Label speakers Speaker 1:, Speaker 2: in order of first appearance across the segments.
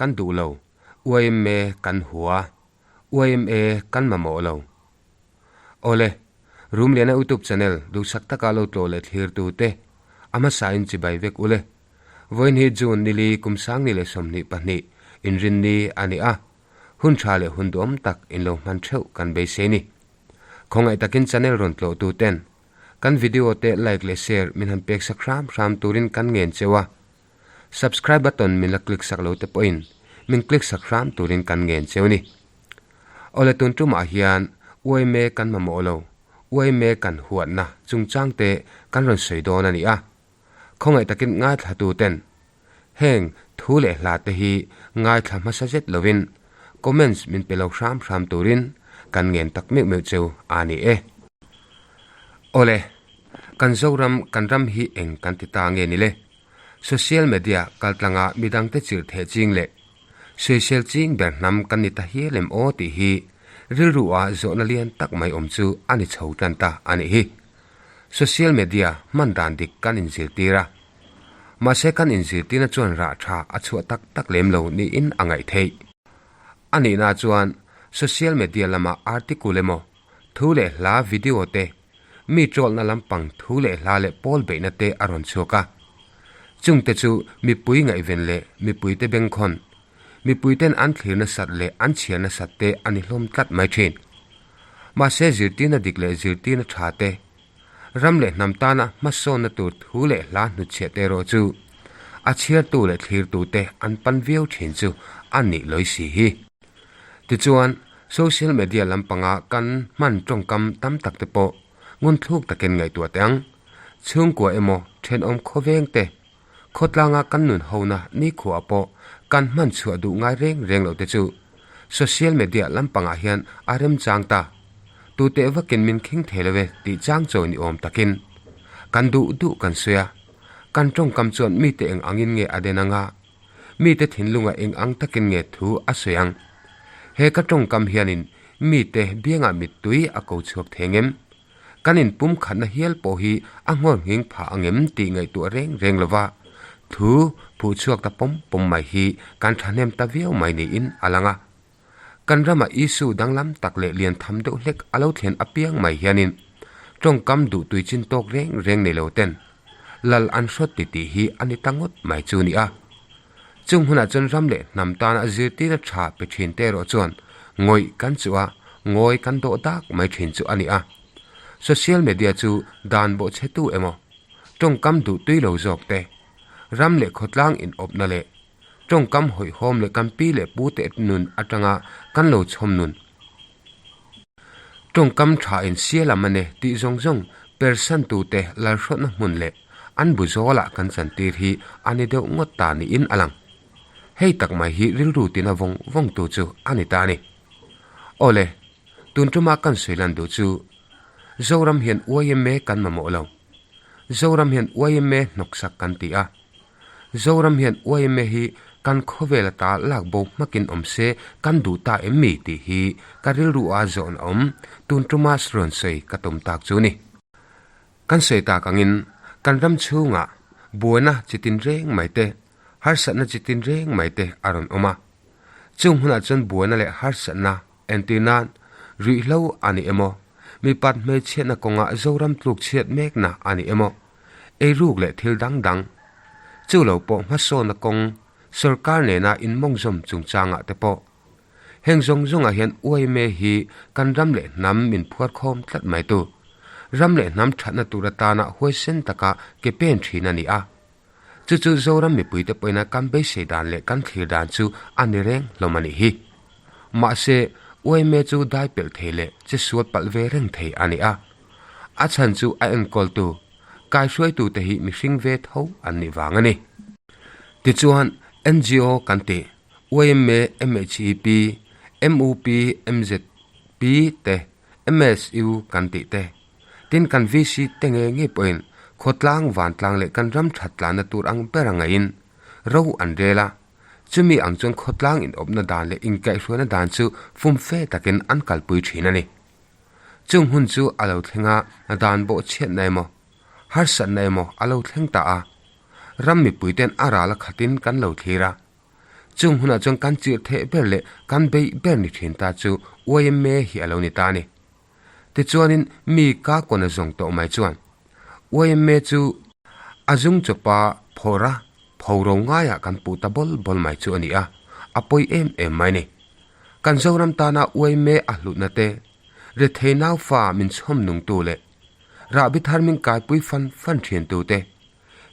Speaker 1: kan duh lo, yma kan hua, yma kan mamawh lo. Awle, Rumliana Utube channel duhsak taka lo tlawh leh thlir tute a hmasain chibai vek ule. Vawiin hi June nili kum sangni leh 22 inrinni a ni a, hun tha leh hun duhawm tak in lo hman theuh kan beisei ni. Khawngaih takin channel rawn tlawh tuten kan video te like leh share min han pek sak hram hram turin kan ngen cheu a, subscribe button min la click sak lo te pawhin min click sak hram turin kan ngen cheu ni. Awle tun tumah hian uaime kan mamawh lo, uaime kan huatna chungchang te kan rawn sawi dawn a ni a. Khawngaih takin ngaithla tu ten heng thu leh hla te hi ngaithla hmasa zet lovin comments min pe lo hram hram turin kan ngen tak meuh meuh cheu a ni e. Awle, kan Zoram kan ram hi eng kan ti ta nge ni le? Social media kaltlanga midangte chirh theh ching leh Sawisel ching ber hnam kan ni ta hial em aw tih hi rilru ah zawhna lian tak mai awm chu a ni chho tan ta a nih hi. Social media hman dan dik kan inzirtir a. Mahse kan inzirtirna chuan rah tha a chhuah tak tak lem lo niin a ngaih theih. A nihna chuan social media lama article emaw, thu leh hla video te, mi tawlhna lampang thu leh hla leh pawl beihna te a rawn chhuak a. Chungte chu mipui ngaihven leh mipuite bengkhawn, mipuiten an thlir nasat leh an chhiar nasat te a ni hlawm tlat mai thin. Mahse zirtirna dik leh zirtirna tha te, ram leh hnam tana hmasawnna tur thu leh hla hnutchhiah te erawh chu a chhiartu leh thlirtu te an pan viau thin chu a nih lawi si hi. Tichuan, social media lampanga kan hman tawngkam tam tak te pawh ngunthluk takin ngaihtuah teh ang. Chhungkua emaw thenawm khawveng te, khawtlanga kan nun hona nikhuaah pawh kan hman chhuah duh ngai reng reng loh te chu social media lampangah hian a remchang ta. Tute vakin min khing thei lo e tih chang chawi ni awm takin kan duh duh kan sawi a, kan tawngkam chuan mite eng angin nge a den anga, Mite thinlunga eng ang takin nge thu a sawi ang? He ka tawngkam hianin mite biangah mittui a ko chhuak thei ngem? Kan inpum khatna hial pawh hi a nghawr nghing phah ang em tih ngaihtuah reng reng lova thu phuh chhuak ta pawm pawm mai hi kan thahnem ta viau mai niin a lang a. Kan ramah issue danglam tak leh lian tham deuh hlek a lo thlen apiang mai hianin tawngkam duhtui chin tawk reng reng nei lo ten lal an hrawt ti tih hi a ni ta ngawt mai chu ni a. Chung hunah chuan ram leh hnam tana zirtirna tha pe thin te erawh chuan ngawih kan chuh a, ngawi kan dawh dak mai thin chu a ni a. Social media chu dan bawhchhetu emaw, tawngkam duhtui lo zawk te, ram leh khawtlang inawpna leh Tawngkam hawihhawm leh kan pi leh pu te nun atanga kan lo chhawm nun. Tawngkam tha in sial am a ne tih zawng zawng persan tu te lalhrawtna hmun leh an bu zawlah kan chantir hi a ni deuh ngawt ta niin a lang. Hei tak mai hi rilru tina vawng vawng tu chu a ni ta a ni. Awle, tun tuma kan sawi lan duh chu Zoram hian yma kan mamawh lo. Zoram hian yma hnawksak kan ti a. Zoram hian yma hi kan khawvel ata lak bo hmakin awm se kan duh ta em mi tih hi ka rilru a zawn a awm, tun tuma rawn sawi ka tum tak chu ni. Kan sawi tak angin kan ram chhungah buaina chi tin reng mai te, harsatna chi tin reng mai te a rawn awm a. Chung hunah chuan buaina leh harsatna entir nan ruihhlo a ni emaw, mipat hmeichhiatna kawngah Zoram tluk chhiat mekna a ni emaw, Eiruk leh thil dang dang, chu lo pawh hmasawnna kawng sorkar nena inmawngzawm chungchangah te pawh. Heng zawng zawngah hian yma hi kan ram leh hnam min phuarkhawm tlat mai tu, ram leh hnam thatna tur atana huaisen taka ke pen thin a ni a. Chu chu Zoram mipuite pawhina kan beisei dan leh kan thlir dan chu a ni reng hlawm a nih hi. Mahse, yma chu dai pelh thei leh che sual palh ve reng thei a ni a. A chhan chu a enkawltu, kaihruaitute hi mihring ve tho an nih vang a ni. Tichuan, NGO kan tih, yma, MHEP, MUP, MZP te, MSU kan tih te, tin kan VC te nge ngei pawhin khawtlang, vantlang leh kan ram that tlanna tur ang ber a ngaihin ro an rel a. Chumi ang chuan khawtlang inawpna dan leh inkaihhruaina dan chu fumfe takin an kalpui thin a ni. Chung hun chu a lo thleng a, dan bawh chhiatna emaw, harsatna emaw a lo thleng ta a. Ram mipuiten a ral a khatin kan lo thlir a. Chung hunah chuan kan chirh theh ber leh kan beih ber ni thin ta chu yma hi a lo ni ta a ni. Tichuanin mi ka kawn a zawng tawh mai chuan yma chu a zung chawpa phawrh a, pho ro ngaiah kan puh ta bawl bawl mai chu a ni a, a pawi em em mai ni. Kan Zoram tana yma a hlutna te, rethei naufa min chhawm nungtu leh rahbi thar min kaipui fan fan thiantu te,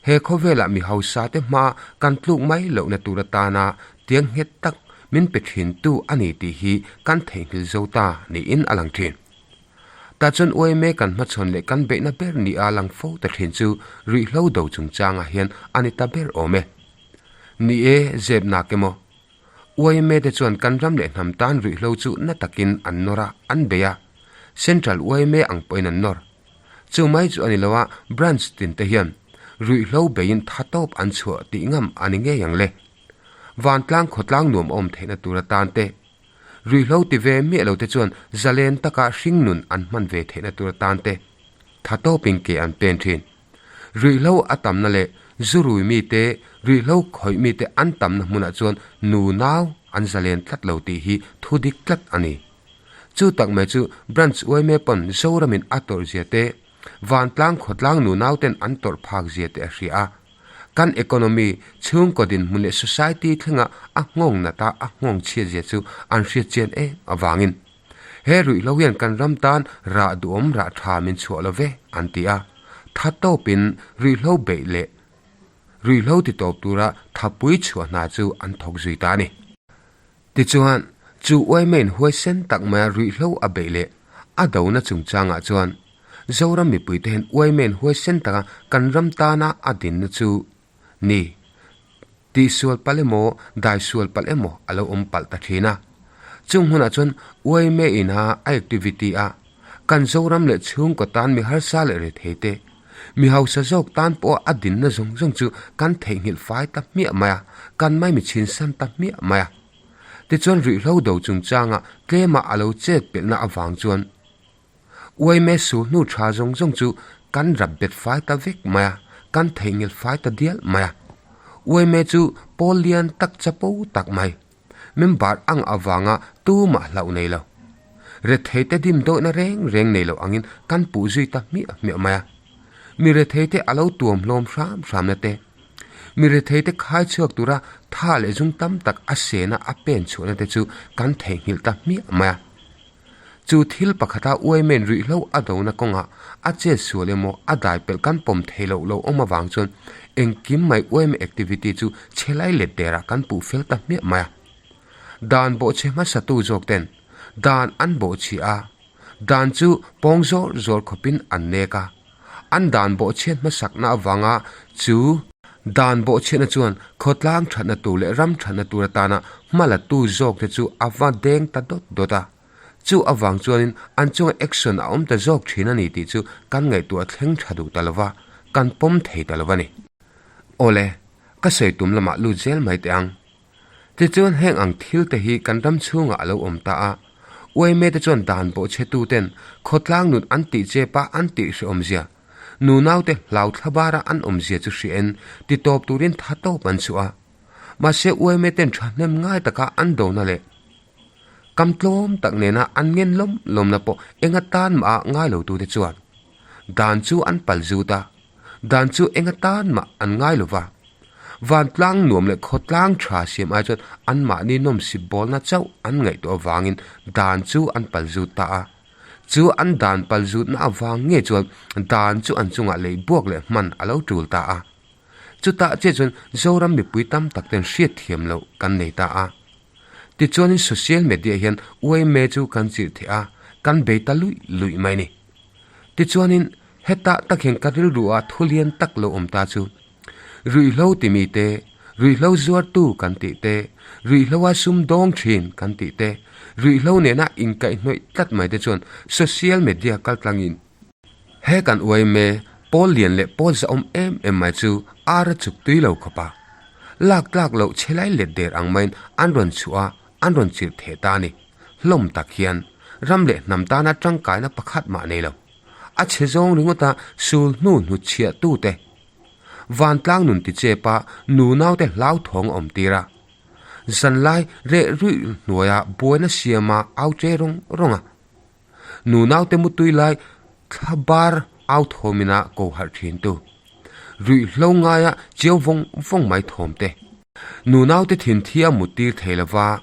Speaker 1: He khawvelah mi hausa te hma kan tluk mai lohna tur atana tiang nghet tak min pe thintu a ni tih hi kan theihnghilh zo ta niin a lang thin. Tah chuan uaime kan hmachhawn leh kan beihna ber nia lang fo ta thin chu ruihhlo do chungchangah hian a ni ta ber awm e. Ni e, zep nak emaw? Uaime te chuan kan ram leh hnam tan ruihhlo chu na takin an nawr a, an bei a. Central uaime ang pawhin an nawr. Chu mai chu a ni lo a, branch tin te hian ruihhlo beiin tha tawp an chhuah tih ngam a ni ngei ang le. Vantlang khawtlang nuam awm theihna tur atan te, ruihhlo ti ve miah lo te chuan zalen taka hringnun an hman ve theihna tur atan te tha tawpin ke an pen thin. Ruihhlo a tamna leh zu rui mite, ruihhlo khawih mite an tamna hmunah chuan nu nau an zalen tlat lo tih hi thu dik tlat a ni. Chu tak mai chu Branch uaime pawn Zoramin a tawrh zia te, vantlang khawtlang nunau ten an tawrh phak zia te a hria a. Kan economy, chhungkaw dinhmun leh society thlenga a nghawng nat a, a nghawng chhiat zia chu an hriat chian em avangin he ruihhlo hian kan ram tan rah duhawm rah tha min chhuah lo ve an ti a. Tha tawpin ruihhlo beih leh ruihhlo ti tawp tura thapui chhuah hna chu an thawk zui ta a ni. Tichuan, chu uaimain huaisen tak maia ruihhlo a beih leh a dona chungchangah chuan Zoram mipuite hian uaimain huaisen taka kan ram tana a dinna chu ni tihsual palh emaw, daisual palh emaw a lo awm palh ta thin a. Chung hmunah chuan uaimain a a activity a kan Zoram leh chhungkaw tan mi harsa leh rethei te, mi hausa zawk tan pawha a dinna zawng zawng chu kan theihnghilh fai ta hmiah mai a, kan mai mi chhinsan ta hmiah mai a. Tichuan ruihhlo do chungchanga tlema a lo chet pelhna avang chuan uaime sul hnu tha zawng zawng chu kan rap bet fai ta vek mai a, kan theihnghilh fai ta dial mai a. Uaime chu pawl lian tak chapo tak mai. Member ang avanga tumah hlauh nei lo. Rethei te dim dawihna reng reng nei lo angin kan puh zui ta hmiah hmiah mai a. Mi rethei te a lo tuam hlawm hram hramna te, mi rethei te khai chhuak tura tha leh zung tam tak a sena a pen chhuahna te chu kan theihnghilh ta hmiah mai a. Chu thil pakhata uaimen ruihhlo a dona kawngah a chet sual emaw a dai pelh kan pawm thei loh lo awm avang chuan engkim mai uaime activity chu chhelai let derah kan puh fel ta hmiah mai a. Dan bawhchhe hmasatu zawk ten dan an bawhchhiah a, dan chu pawng zawr zawr khawpin an nek a. An dan bawhchhiat hmasakna avanga chu dan bawhchhiatna chuan khawtlang thatna tur leh ram thatna tur atana hmalatu zawkte chu a va deng ta dawt dawt a. Chu avang chuanin an chunga action a awm ta zawk thin a ni tih chu kan ngaihtuah thleng tha duh ta lova, kan pawm thei ta lova ni. Awle, ka sawi tum lamah lut zel mai teh ang. Tichuan heng ang thil te hi kan ram chhungah a lo awm ta a, uaime te chuan dan bawhchhe tu ten khawtlang nun an tih chep a an tih hrehawm zia, nunau te hlau thla bara an awm zia chu hriain ti tawp turin tha tawp an chhuah a. Mahse uaime ten thahnem ngai taka an dona leh kam tlawm tak nena an ngen lawm lawmna pawh enga tan mah ah ngai lo tute chuan dan chu an pal zut a, dan chu enga tan mah an ngai lo va. Vantlang nuam leh khawtlang tha siam ai chuan anmahni nawmsip bawlna chauh an ngaihtuah avangin dan chu an pal zut ta a. Chu an dan pal zutna avang nge chuan dan chu an chungah lei buak leh hman a lo tul ta a. Chutah chiah chuan Zoram mipui tam tak ten hriatthiam loh kan nei ta a. Tichuanin social media hian uaime chu kan chirh theh a, kan bei ta luih luih mai ni. Tichuanin hetah tak hian ka rilru ah thu lian tak lo awm ta chu ruihhlo ti mi te, ruihhlo zuartu kan tih te, ruihhlo a sum dawng thin kan tih te, ruihhlo nena inkaihhnawih tlat mai te chuan social media kaltlangin he kan uaime pawl lian leh pawl zahawm em em mai chu ar a chuk tui lo khawp a, lak tlak loh chhelai let der ang maiin an rawn chhuah a, an rawn chirh theh ta a ni. Hlawm tak hian ram leh hnam tana tangkaina pakhat mah nei lo. A chhe zawng ringawta sul hnu hnutchhiah tute vantlang nun ti chepa nu naute hlauthawng a awm tir a. Zanlai reh ruih hnuaia buaina siama au che rawng rawng a. Nu naute mutui lai thla bar au thawmina ko harh thin tu. Ruihhlo ngaia chiau vawng vawng mai thawm te. Nu naute thin thia mut tir thei lova,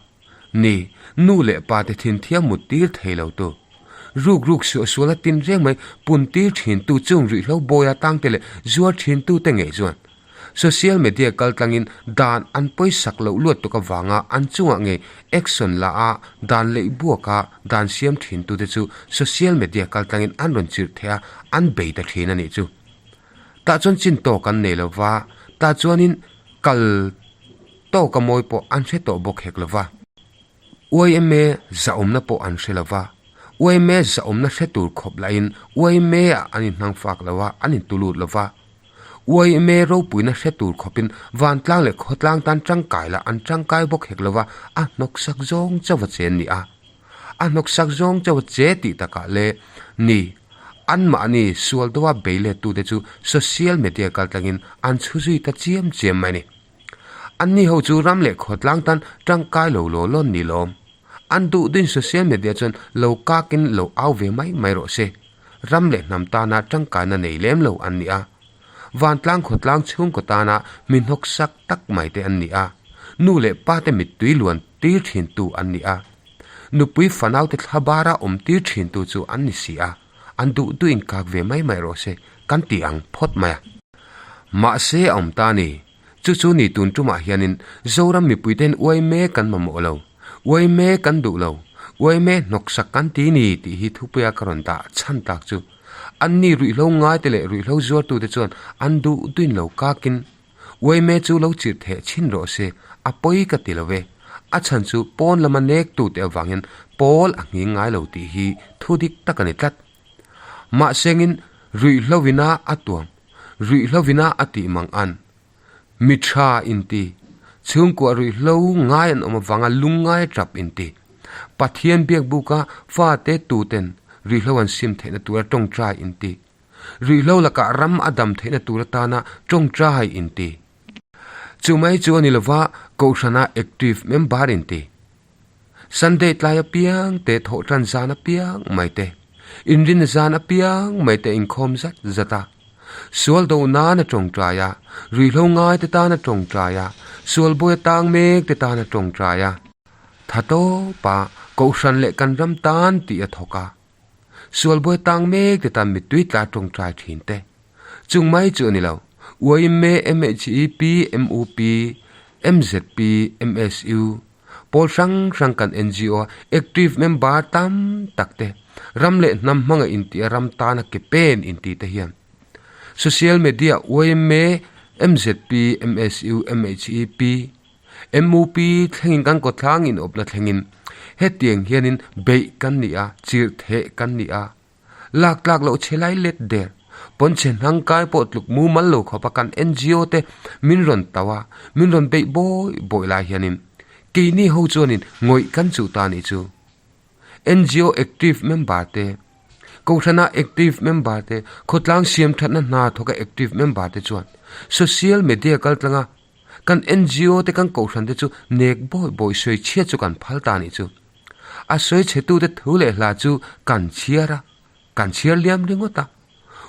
Speaker 1: ni, nu leh pa te thin thia mut tir thei lo tu. Ruk ruk suah suala tin reng mai pun tir thin tu chung ruihhlo bawia tangte leh zuar thin tu te ngei chuan Social media kaltlangin dan an pawisak loh luat tuk avanga an chungah ngei action la a dan leih buaka dan siam thintute chu social media kaltlangin an rawn chirh thei a, an bei ta thin a nih chu. Tah chuan chin tawk an nei lova, tah chuanin kal tawka mawi pawh an hre tawh bawk hek lova. Yma zahawmna pawh an hre lova, yma zahawmna hre tur khawp lahin yma-ah an inhnang fak lo a, an intulut lova. Yma ropuina hre tur khawpin vantlang leh khawtlang tan tangkai lah an tangkai bawk hek lova, a hnawksak zawng chauh a che an ni a. A hnawksak zawng chauh a che tih takah leh ni, anmahni sual deuha bei lettute chu social media kaltlangin an chhu zui ta chiam chiam mai a ni. Anni ho chu ram leh khawtlang tan tangkai lo law lawn ni lawm. An duh duin social media chuan lo kakin lo au ve mai mai rawh se. Ram leh hnam tana tangkaina nei lem lo an ni a. Vantlang khawtlang chhungkaw tana mi hnawksak tak mai te an ni a. Nu leh pa te mittui luan tir thintu an ni a. Nupui fanaute thla bara awm tir thintu chu an ni si a. An duh duhin kak ve mai mai rawh se kan ti ang phawt mai a. Mahse a awm ta ni. Chu chu ni tun tumah hianin Zoram mipuite'n uai mek kan mamawh lo, uai mek kan duh lo, uai mek hnawksak kan ti ni tih hi thupuia ka rawn dah chhan tak chu. Anni ruihhlo ngaite leh ruihhlo zuartute chuan an duh duhin lo kakin uai mek chu lo chirh theh chhin rawh se, a pawi ka ti lo ve. A chhan chu pawn lama nektute avangin pawl a nghing ngai lo tih hi thu dik tak a ni tlat. Mahsengin ruihhlovina a tuam, ruihhlovina a tih mang an. Mi tha inti, chhungkua ruihhlo ngai an awm avanga lungngai tap inti. Pathian biakbuka fate tuten ruihhlo an sim theihna tura tawngtai inti. Ruihhlo lakah ram a dam theihna tur atana tawngtai inti. Chumai chu a ni lova Kohhrana active member inti. Sunday tlai apiang te thawh tan zan apiang mai te, inrin zan apiang mai te inkhawm zat zat a. Sual do nan a tawngtai a, ruihhlo ngai te tan a tawngtai a, sual bawi a tang mek te tan a tawngtai a. Tha tawp a, Kohhran leh kan ram tan tih a thawk a. Sual bawi tang mek te tan mittui tla tawngtai thin te. Chung mai chu a ni lo, yma, MHEP, MUP, MZP, MSU, Pawl hrang hrang kan NGO a active member tam tak te, ram leh hnam hmanga intih a ram tana ke pen intih te hian social media yma, MZP, MSU, MHEP, MUP thlengin kan kawtlang inawpna thlengin hetiang hianin beih kan ni a, chirh theh kan ni a. Lak tlak loh chhe lai let der. Pawnchhe hnang kai pawh tluk mumal lo khawpa kan NGO te min rawn tauh a, min rawn beih bawi bawi lai hianin keini ho chuanin ngawih kan chuh ta nih chu. NGO active member te, Kohhrana active member te, khawtlang siam thatna hna thawka active member te chuan social media kaltlanga kan NGO te kan kohhran te chu nek bawi bawi sawi chhiat chu kan phal ta nih chu. A sawi chhetute thu leh hla chu kan chhiar a, kan chhiar liam ringawt a.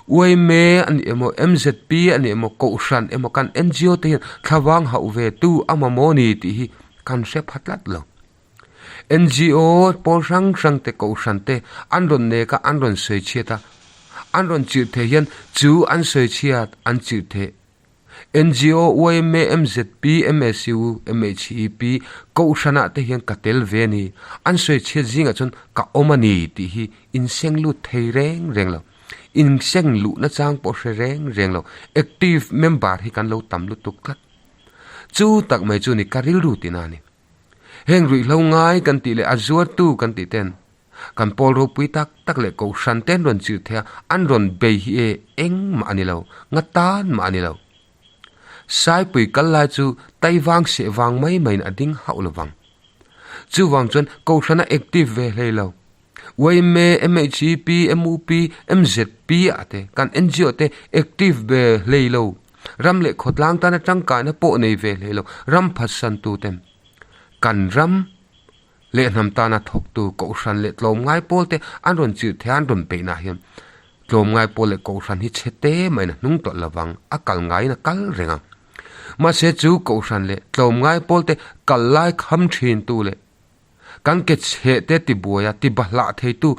Speaker 1: Yma a ni emaw, MZP a ni emaw, Kohhran emaw kan NGO te hian thlavang hauh ve tu a mamawh ni tih hi kan hre pha tlat lo. NGO pawl hrang hrang te, Kohhran te an rawn nek a, an rawn sawi chhiat a, an rawn chirh thei hian chu an sawi chhiat an chirh thei NGO, yma, MZP, MSU, MHEP, Kohhranah te hian ka tel ve a ni. An sawi chhiat zingah chuan ka awm a ni tih hi inseng lut thei reng reng lo. Inseng luhna chang pawh hre reng reng lo. Active member hi kan lo tam lutuk tlat. Chu tak mai chu ni ka rilru tihna a ni. Heng ruihhlo ngai kan tih leh a zuartu kan tih ten Kan pawl ropui tak tak leh kohhran te an rawn chirh thei a, an rawn bei hi e engmah a ni lo, nga tan mah a ni lo. Saipui kal lai chu Taivang seh vang mai maiin a ding hauh lo vang. Chuvang chuan kohhrana active ve hlei lo. Yma, MHEP, MUP, MZP ah te kan NGO te active ve hlei lo. Ram leh khawtlang tana tangkaina pawh nei ve hlei lo ram phatsantu ten. Kan ram leh hnam tana thawktu Kohhran leh tlawmngai pawl te an rawn chirh thei a, an rawn beihnaah hian tlawmngai pawl leh Kohhran hi chhe te mahin a hnung tawlh lovang, a kal ngaiin a kal reng ang. Mahse chu Kohhran leh tlawmngai pawl te kal lai kham thintu leh kan ke chheh te tibuai a, tibahlah theitu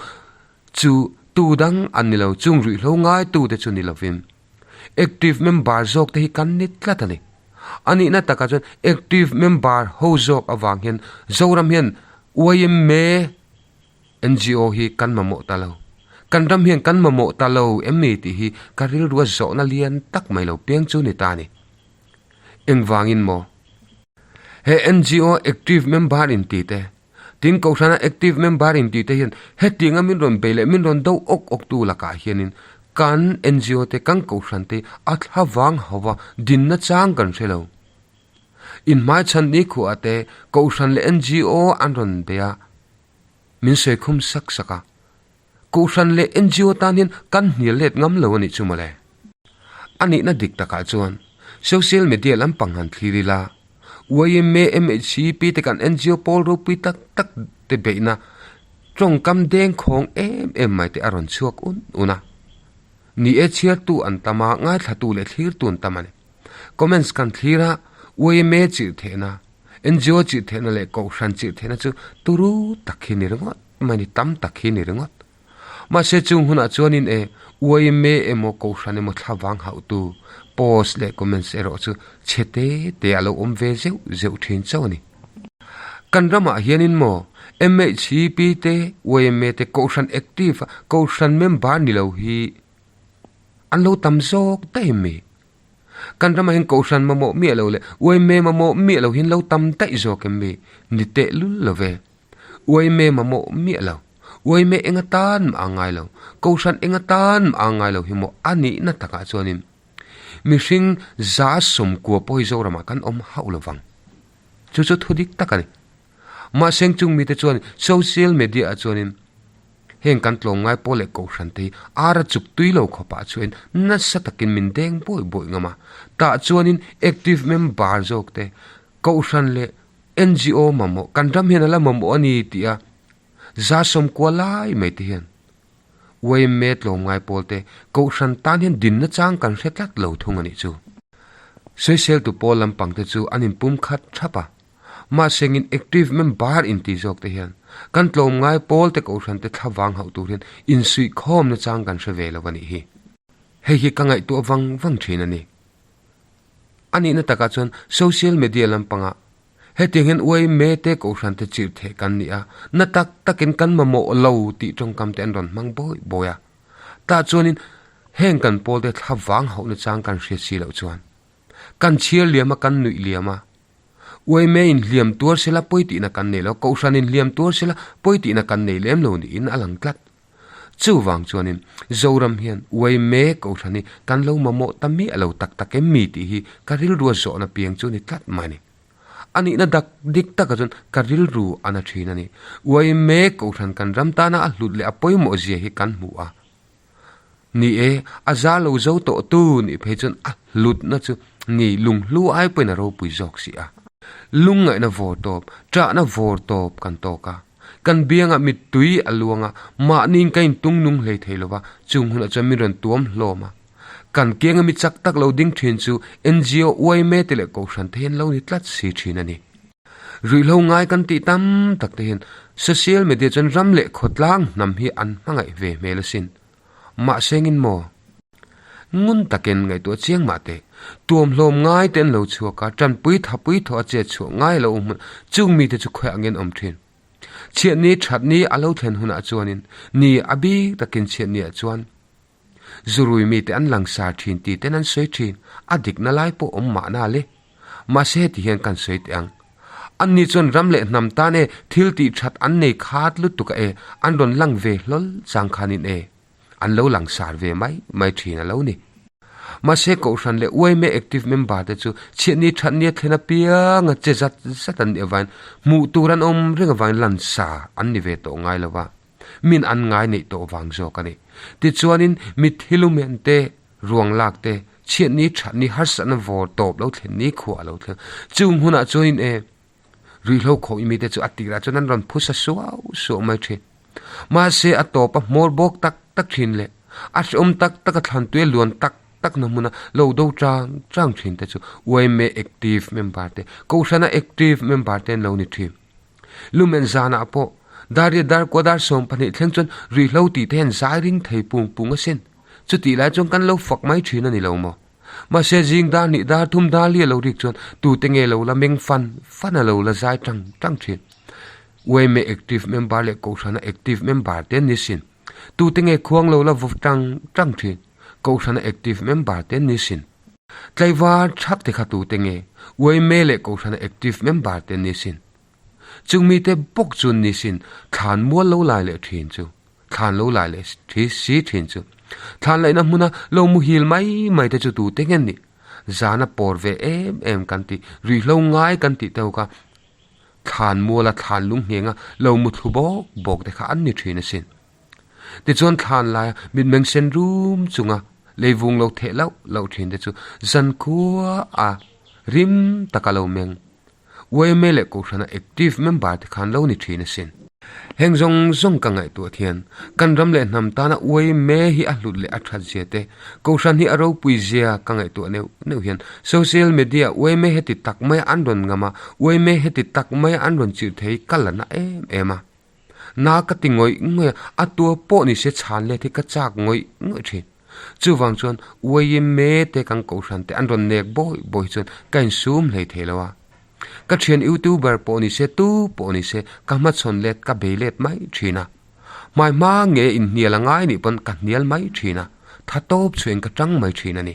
Speaker 1: chu tu dang an ni lo, chung ruihhlo ngaitu te chu ni lovin active member zawk te hi kan ni tlat a ni. A nihna takah chuan active member ho zawk avang hian Zoram hian yma NGO hi kan mamawh ta lo. Kan ram hian kan mamawh ta lo em ni tih hi ka rilru a zawhna lian tak mai lo piang chu ni ta a ni. Engvangin maw? He NGO active member in ti te, tin Kohhrana active member in ti te hian hetianga min rawn bei leh min rawn do awk awk tu lakah hianin kan NGO te, kan Kohhran te a thla vang hauva dinna chang kan hre lo. Inhmaichhan ni khuah te Kohhran leh NGO an rawn bei a, min sawi khum sak sak a. Kohhran leh NGO tan hian kan hnial let ngam lo a nih chu mawle. A nihna dik takah chuan social media lampang han thlir ila, yma, MHCP te kan NGO pawl ropui tak tak te beihna tawngkam dengkhawng em em mai te a rawn chhuak un un a. Ni e chhiartu an tam a, ngaithlatu leh thlirtu an tam a ni. Comments kan thlir a, yma chirh thehna, NGO chirh thehna leh Kohhran chirh thehna chu turu tak hi ni ringawt mai ni, tam tak hi ni ringawt. Mahse chung hunah chuanin e yma emaw Kohhran emaw thlavang hauhtu post leh comments erawh chu chhe te te a lo awm ve zeuh zeuh thin chauh a ni. Kan ramah hianin maw MHCP te yma te Kohhran active a Kohhran member ni lo hi an lo tam zawk daih em mi? Kan ramah hian Kohhran mamawh miah lo leh yma mamawh miah lo hian lo tam daih zawk em mi? Ni teh lul lo ve. Yma mamawh miah lo. Yma eng atan mah a ngai lo. Kohhran eng atan mah a ngai lo hi maw a nihna takah chuanin mihring 90% pawh hi Zoramah kan awm hauh lo vang. Chu chu thu dik tak a ni. Mahse chung mite chuan social media ah chuanin heng kan tlawmngai pawl leh kohhran te hi ara chuk tui lo khawpah chuan nasa takin min deng bawi bawi ngam a. Tah chuanin active member zawk te kohhran leh NGO mamawh kan ram hian a la mamawh a ni tih a 90% lai mai te hian yma tlawmngai pawl te kohhran tan hian dinna chang kan hre tlat lo thung a nih chu. Sawiseltu pawl lampang te chu an inpum khat thap a. Mahsengin active member inti zawk te hian kan tlawmngai pawl te kohhran te thlavang hauh tur hian insuihkhawmna chang kan hre ve lo a nih hi. Hei hi ka ngaihtuah vang vang thin a ni. A nihna takah chuan social media lampangah hetiang hian uai me te kohhran te chirh theh kan ni a, na tak takin kan mamawh lo tih tawngkam te an rawn hmang bawi bawi a. Tah chuanin heng kan pawl te thlavang hauhna chang kan hriat si loh chuan kan chhiar liam a, kan nuih liam a. Uaime in hliam tuar sela pawi tihna kan nei lo, Kohhran in hliam tuar sela pawi tihna kan nei lem lo niin a lang tlat. Chuvang chuanin Zoram hian uaime Kohhran hi kan lo mamawh ta miah lo tak tak em mi tih hi ka rilrua zawhna piang chu a ni tlat mai a ni. A nihna dak dik takah chuan ka rilru a na thin a ni. Uaime Kohhran kan ram tana a hlut leh a pawimawh zia hi kan hmu a. Ni e, a za lo zo tawh tu nih phei chuan a hlutna chu ni lunghlu ai pawhin a ropui zawk si a. Lungngaihna vawr tawp, ṭahna vawr tawp kan tawk a. Kan biangah mittui a luang a, mahniin ka intung nung hlei thei lo va, chung hunah chuan min rawn tuam hlawm a. Kan kianga mi chak tak lo ding ṭhin chu NGO uaime te leh Kohhran te hian lo ni tlat si ṭhin a ni. Ruihhlo ngai kan tih tam tak te hian social media chuan ram leh khawtlang hnam hi an hmangaih ve hmel asin. Mahse ngin maw? Ngun takin ngaihtuah chiang mah teh. Tuamhlawm ngai te an lo chhuak a, tanpui thapui thawh a chet chhuah ngai lo hmun chung mite chu khawiah ngen awm thin. Chhiatni thatni a lo thlen hunah chuanin ni a bik takin chhiatni ah chuan Zurui mite an langsar thin tih ten an sawi thin, a dikna lai pawh awm mahna le. Mahse heti hian kan sawi teh ang. Anni chuan ram leh hnam tan e thil tih that an nei khat lutuk a e, an rawn lang ve hlawl chang khanin e, an lo langsar ve mai mai thin a lo ni. Mahse Kohhran leh yma active member te chu chhiatni thatni a thlen apianga che zat zat an nih avangin hmuh tur an awm reng avangin lansar an ni ve tawh ngai lo va. Min an ngai neih tawh vang zawk a ni. Tichuanin mitthi lumen te, ruang lak te, chhiatni thatni harsatna vawr tawp lo thlen ni khuah a lo thleng. Chung hunah chuanin e, Ruihhlo khawih mite chu a tirah chuan an rawn phusa suau suau mai thin. Mahse a tawp a hmawr bawk tak tak thin leh a hrehawm tak tak a thlantuia luan tak tak na hmuna lo do chang chang thin te chu yma active member te, Kohhrana active member te an lo ni thin. Lumen zanah pawh Daria dar kua dar 12 thleng chuan ruihhlo tih te hian zai ring thei pung pung asin. Chutih lai chuan kan lo fak mai thin a ni lo maw? Mahse zing dar hnih dar thum dar li a lo rik chuan tute nge lo la meng fan fan a lo la zai tang tang thin. Yma active member leh Kohhrana active member te an ni sin. Tute nge khuang lo la vaw tang tang thin. Kohhrana active member te an ni sin. Tlaivar thak te kha tute nge yma leh Kohhrana active member te an ni sin. Chung mite bawk chu an ni sin thlan mual lo lai leh thin chu. Thlan lo lai leh thi si thin chu. Thlan laihna hmuna lo muhil mai mai te chu tute nge an nih? Zana pawr ve em em kan tih, ruihhlo ngai kan tih te ho kha thlan muala thlan lung nghenga lo mu thlu bawk bawk te kha an ni thin asin. Tichuan thlan laia mitmeng sen rum chunga leivung lo theh loh loh thin te chu zankhua a rim taka lo meng. Yma leh Kohhrana active member te khan lo ni thin asin. Heng zawng zawng ka ngaihtuah thian, kan ram leh hnam tana yma hi a hlut leh a that zia te, Kohhran hi a ropui zia ka ngaihtuah neuh neuh hian social media yma heti tak maia an rawn ngam a, yma heti tak maia an rawn chirh thei ka la na em em a. Na ka ti ngawih ngawih a, a tua pawh ni se chhan let hi ka chak ngawih ngawih thin. Chuvang chuan yma te kan kohhran te an rawn nek bawi bawi chuan ka insum hlei thei lo a. Ka thian youtuber pawh ni se tu pawh ni se ka hmachhawn let ka bei let mai thin a. Hmai hma nge inhnial a ngai nih pawn ka hnial mai thin a, tha tawp chhuahin ka tang mai thin a ni.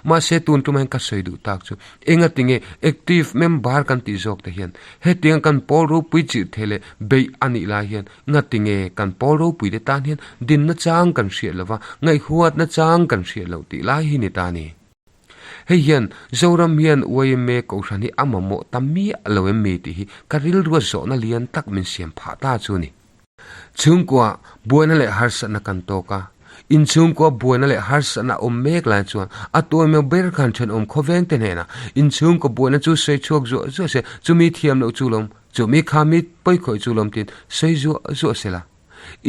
Speaker 1: Mahse tun tumah hian ka sawi duh tak chu enga tinge active member kan tih zawk te hian hetianga kan pawl ropui chirh thei leh beih a nih lai hian nga tinge kan pawl ropui te tan hian dinna chang kan hriat lova ngaihhuatna chang kan hriat loh tih lai hi ni ta ni. Hei hian Zoram hian yma Kohhran hi a mamawh ta miah lo em mi tih hi ka rilrua zawhna lian tak min siam phah ta chu ni. Chhungkua buaina leh harsatna kan tawk a, inchhungkua buaina leh harsatna a awm mek lai chuan a tuaimeu ber khan thenawm khawveng te hnenah inchhungkua buaina chu sawi chhuak zuah zuah se, chumi thiam loh chu lawm, chumi kha mi pawikhawih chu lawm tiin sawi zuah zuah se la.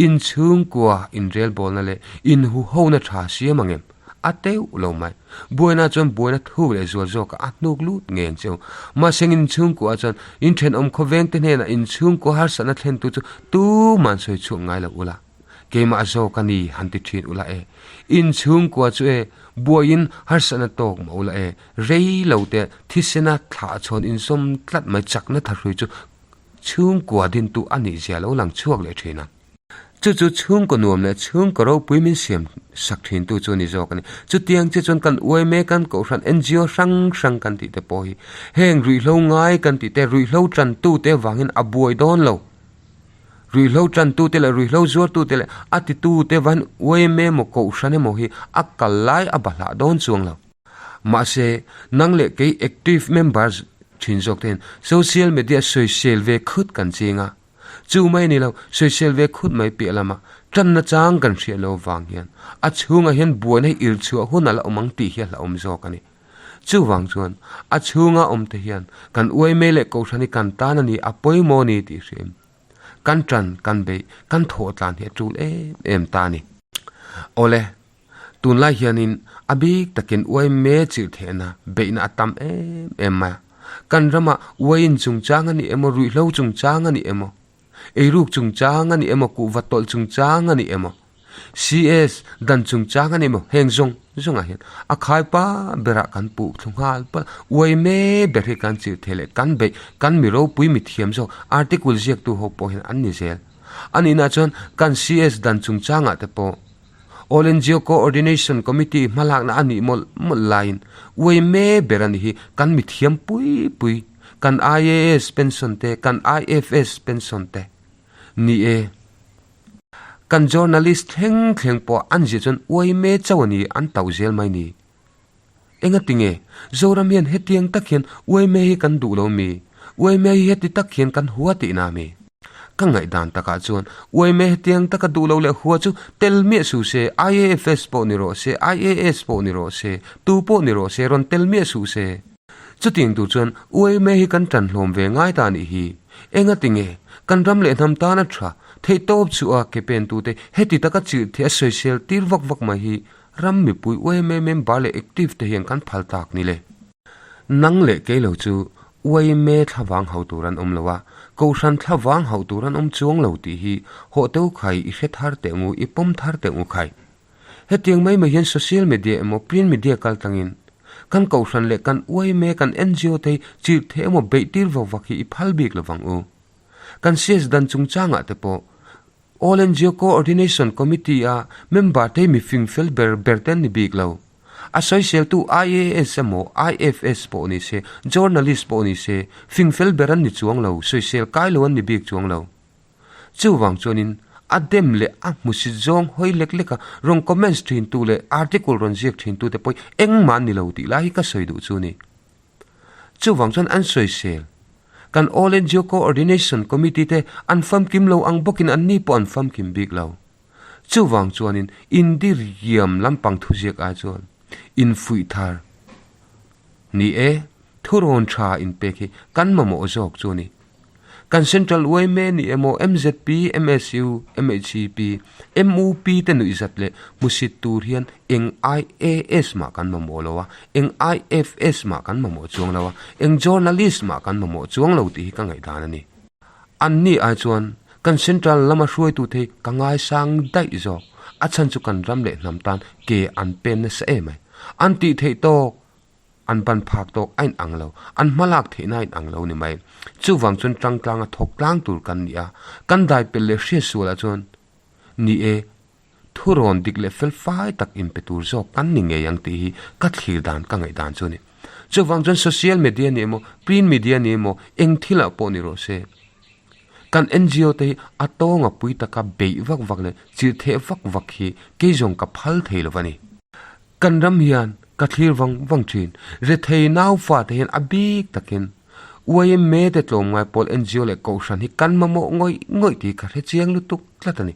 Speaker 1: Inchhungkua inrelbawlna leh inhuhona tha siam ang em? A teuh lo mai. Buaina chuan buaina thuk leh zual zawkah a hnuk lut ngei cheu. Mahse inchhungkuah chuan in thenawm khawveng te hnenah inchhungkua harsatna thlentu chu tuman sawi chhuak ngai lo ula. Keimah zawk a ni han ti thin ula e. Inchhungkua chu e, buaiin harsatna tawk mah ula e, rei lo te thisena thlah chhawn insawm tlat mai chakna thahrui chu chhungkua dintu a nih zia lo lang chhuak leh thin a. Chu chu chhungkaw nuam leh chhungkaw ropui min siam sak thin tu chu a ni zawk a ni. Chutiang che chuan kan yma kan kohhran NGO hrang hrang kan tih te pawh hi heng ruihhlo ngai kan tih te ruihhlo tan tu te vangin a buai dawn lo. Ruihhlo tan tu te leh ruihhlo zuar tu te leh a ti tu te van yma emaw kohhran emaw hi a kal lai a bahlah dawn chuang lo. Mahse nang leh kei active members thin zawk te hian social media sawisel ve khut kan ching a. Chu mai ni lo, sawisel ve khut mai piah lama tanna chang kan hriat lo vang hian a chhungah hian buaina hi ir chhuah hun a la awm ang tih hi a hlauhawm zawk a ni. Chuvang chuan a chhunga awm te hian kan uai mai leh kohhran hi kan tan a ni, a pawimawh a ni tih hriain kan tan, kan beih, kan thawh tlan hi a tul em em ta a ni. Awle, tunlai hianin a bik takin uai me chirh thehna beihna a tam em em mai a. Kan ramah uaiin chungchang a ni emaw, ruihhlo chungchang a ni emaw, eiruk chungchang a ni emaw, kuhva tawlh chungchang a ni emaw, CS dan chungchang a ni emaw, heng zawng zawngah hian a khaipa berah kan puh thlu nghal palh. Uai me ber hi kan chirh thei leh kan beih, kan mi ropui mi thiam zawk article ziaktu ho pawh hian an ni zel. A nihna chuan kan CS dan chungchangah te pawh All NGO Coordination Committee hmalakna a nih mawlh mawlh laiin uai me ber a ni hi kan mithiam pui pui, kan IAS pension te, kan IFS pension te ni e. Kan journalist thleng thleng pawh an ziah chuan uai me chauh a ni an tauh zel mai ni. Engati nge Zoram hian hetiang tak hian uai me hi kan duh lo mi? Uai me hi heti tak hian kan hua tihna mi? Ka ngaihdan takah chuan uai me hetiang taka duh lo leh hua chu tel miah suh se, IAFS pawh ni rawh se, IAS pawh ni rawh se, tu pawh ni rawh se rawn tel miah suh se. Chutiang tur chuan yma hi kan ṭan hlawm ve ngai ta nih hi. Engati nge kan ram leh hnam tana ṭha theihtawp chu a ke pentute heti taka chirh thei a sawisel tir vak vak mai hi ram mipui yma member leh active te hian kan phal tak ni le. Nang leh kei lo chu yma thlavang hauh tur an awm lo a, Kohhran thlavang hauh tur an awm chuang lo tih hi hawh teu khai i hre thar teh ngu i pawm thar teh ngu khai. Hetiang mai mai hian social media emaw print media kal tlangin kan Kohhran leh kan yma kan ngo te hi chirh theh emaw beih tir vak vak hi i phal bik lovang u. Kan CS dan chungchangah te pawh All ngo Coordination Committee a member te hi mi fing fel ber ber te an ni bik lo. A sawiseltu IAS emaw IFS pawh ni se, journalist pawh ni se, fing fel ber an ni chuang lo, sawisel kai lo an ni bik chuang lo. Chuvang chuanin a dem leh a hmusit zawng hawi lek lek a, rawn comments thintu leh article rawn ziak thintu te pawh engmah an ni lo tih lai hi ka sawi duh chu a ni. Chuvang chuan an sawisel. Kan All ngo Coordination Committee te an famkim lo ang bawkin an ni pawh an famkim bik lo. Chuvang chuanin indiriam lampang thuziak ai chuan infuih thar ni e, thurawn tha inpek hi kan mamawh zawk chu a ni. Kan Central yma ni emaw mzp, msu, mhep, mup te nuihzat leh hmusit tur hian eng IAS mah kan mamawh lo a, eng IFS mah kan mamawh chuang lo a, eng journalist mah kan mamawh chuang lo tih hi ka ngaihdan a ni. Anni ai chuan kan Central lama hruaitu te hi ka ngaisang daih zawk, a chhan chu kan ram leh hnam tan ke an pen nasa em ai. An tih theih tawk An ban phak tawk a inang lo, an hmalak theihna a inang lo ni mai. Chuvang chuan tangtlanga thawk tlang tur kan ni a, kan dai pel leh hriat sualah chuan ni e, thurawn dik leh fel fai tak inpe tur zawk kan ni ngei ang tih hi ka thlir dan ka ngaihdan chu a ni. Chuvang chuan social media ni emaw, print media ni emaw, eng thilah pawh ni rawh se, kan ngo te hi a tawnga pui taka beih vak vak leh chirh theh vak vak hi kei zawng ka phal thei lo va ni. Kan ram hian ka thlir vang vang thin. Rethei naufa te hian a bik takin yma te tlawmngai pawl ngo leh Kohhran hi kan mamawh ngawih ngawih tih ka hre chiang lutuk tlat a ni.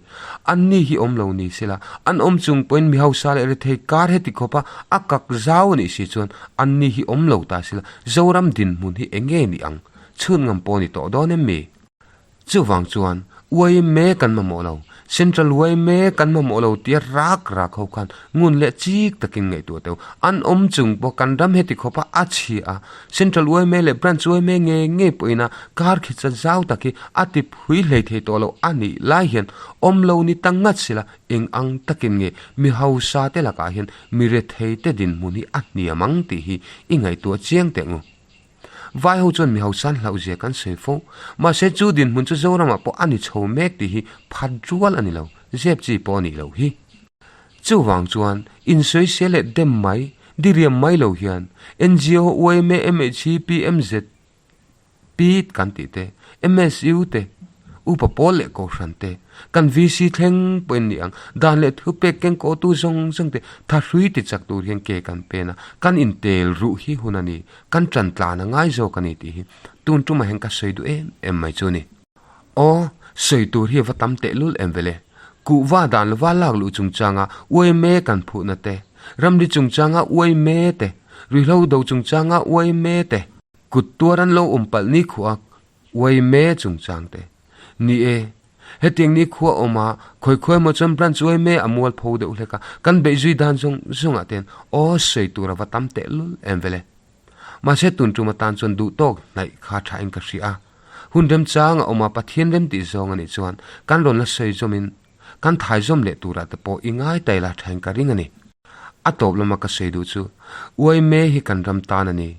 Speaker 1: Anni hi awm lo ni sela, an awm chung pawhin mi hausa leh rethei kar heti khawpa a kak zau a nih si chuan anni hi awm lo ta sela Zoram dinhmun hi eng nge ni ang? Chhun ngam pawh a ni tawh dawn em mi? Chuvang chuan yma kan mamawh lo, Central yma kan mamawh lo tia rak rak ho khan ngun leh chik takin ngaihtuah teuh. An awm chung pawh kan ram heti khawpa a chhia a, Central yma leh Branch yma nge nge pawhin a kar khi cha zau tak hi a ti phui hlei thei tawh lo a nih lai hian awm lo ni ta ngat sila eng ang takin nge mi hausa te lakah hian mi rethei te dinhmun hi a hniam ang tih hi i ngaihtuah chiang teh ngu. Vai ho chuan mi hausan hlauh zia kan sawi fo. Mahse chu dinhmun chu Zoramah pawh a ni chho mek tih hi phat rual a ni lo, zep chi pawh a nih loh hi. Chuvang chuan insawisel leh dem mai, diriam mai lo hian ngo, yma, mhc, PMZ, Pit kan tih te, MSU te, Upa pawl leh Kohhran te, kan VC thleng pawhin ni ang, dan leh thupek keng kawhtu zawng zawng te thahrui ti chak tur hian ke kan pen a, kan intel ruh hi hun a ni, kan tan tlan a ngai zawk a ni tih hi tun tumah hian ka sawi duh em em mai chu a ni. Aw, sawi tur hi a va tam tehlul em vele. Kuhva dan lova lak luh chungchanga yma kan phuhna te, ramri chungchanga yma te, ruihhlo do chungchanga yma te, kut tuar an lo awm palh ni khuah Uaime chungchang te. Ni e, hetiang ni khua awm a, khawi khawi emaw chuan branch uaime a mual pho deuh hlek a, kan beih zui dan zawng zawng ah ten aw sawi tur a va tam teh lul em vele. Mahse tun tum atan chuan duh tawk hnaih kha tha in ka hria a, hun remchang a awm a Pathian rem tih zawng a nih chuan kan rawn la sawi zawm in kan thai zawm leh tur ah te pawh i ngai ta ila tha in ka ring a ni. A tawp lama ka sawi duh chu uaime hi kan ram tan a ni.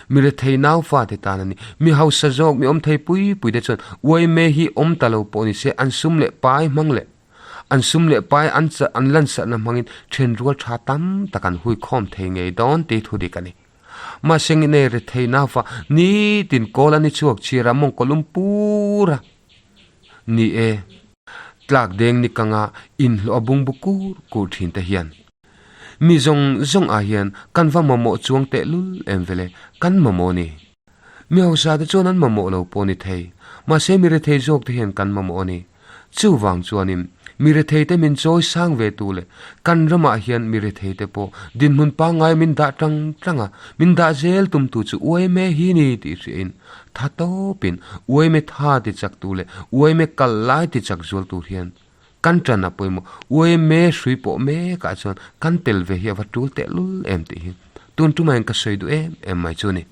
Speaker 1: Mi rethei nau fate tan a ni. Mi hausa zawk, mi awm thei pui pui te chuan yma hi awm ta lo pawh ni se an sum leh pai hmang leh an sum leh pai an an lansatna hmangin then rual tha tam tak an hui khawm thei ngei dawn tih thu dik a ni. Mahse nge rethei nau fa nitin kawl a ni chhuak chhir a mawngkaw lum pur a ni e. Tlak deng ni kanga inhlawh a bungbu kur kur thin te hian. Mi zawng zawng ah hian kan va mamawh chuang teh lul em vele, kan mamawh ni. Mi hausa te chuan an mamawh lo pawh ni thei, mahse mi rethei zawk te hian kan mamawh a ni. Chuvang chuanin Mi rethei te min chawi sang ve tu leh kan ramah hian mi rethei te pawh dinhmun pangngai min dah tang tang a, min dah zel tum tu chu uaime hi ni tih hriain tha tawpin uaime tha ti chak tu leh uaime kal lai ti chak zual tur hian kan tan a pawimawh. Uaime hrui pawh mekah chuan kan tel ve hi a va tul tehlul em tih hi tun tumah hian ka sawi duh em em mai chu a ni.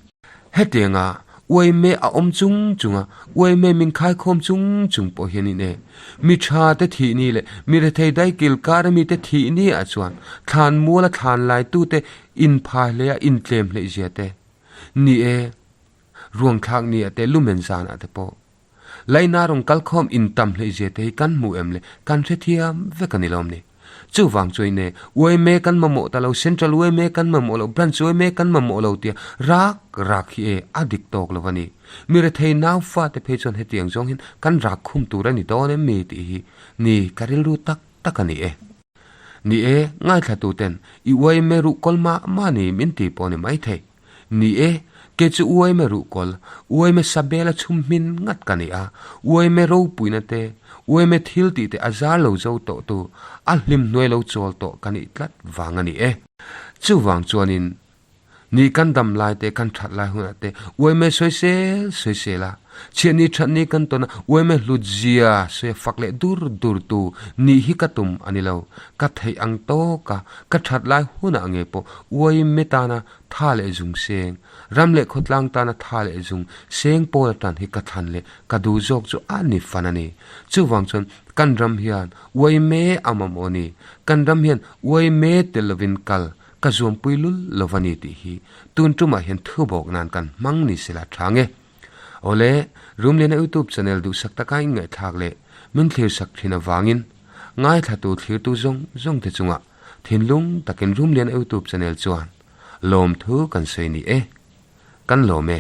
Speaker 1: Hetianga uaime a awm chung chunga uaime min khaikhawm chung chung pawh hian in e. Mi tha te thih ni leh mi rethei daikil kar ami te thih ni ah chuan thlan muala thlan lai tu te inphai hlei a intlem hleih zia te ni e. Ruang thlak ni ah te lumen zan ah te pawh laina rawn kalkhawm intam hleih zia te hi kan hmu em le kan hrethiam vek a ni lawm ni. Chuvang chuan e, yma kan mamawh ta lo, Central yma kan mamawh lo, Branch yma kan mamawh lo tia rak rak hi e a dik tawk lo a ni. Mi rethei nau fate phei chuan hetiang zawng hian kan rak khum tur a ni dawn em mi tih hi ni ka rilru tak tak a ni e. Ni e, ngaithla tu ten i yma ruh kawl mah mah ni min ti pawh a ni maithei. Ni e, kei chu yma ruh kawl, yma sabel a chhum hmin ngat ka ni a, yma ropuina te, yma thil tih te a zar lo zo tawh tu, a hlim hnuai lo chawl tawh ka nih tlat vang a ni e. Chuvang chuanin, ni kan dam lai te, kan that lai hunah te yma sawisel sawisel a, chhiatni thatni kan tawn a, yma hlut zia sawi a fak leh dur dur tu nih hi ka tum a ni lo. Ka theih ang tawk a, ka that lai hunah nge pawh yma tana Tha leh zung seng, ram leh khawtlang tana tha leh zung seng pawl atan hi ka thlan leh ka duh zawk chu a ni fan a ni. Chuvang chuan kan ram hian uai me a mamawh a ni. Kan ram hian uai me tel lovin kal ka zuampui lul lo va ni tih hi tun tumah hian thubawk nan kan hmang ni sela tha nge. Awle, Rumliana YouTube channel duhsak taka inngaihthlak leh min thlirsak thin avangin ngaithlatu thlirtu zawng zawng te chungah Thinlung takin Rumlian Youtube channel chuan lawmthu kan sawi ni e. Kan lawm e.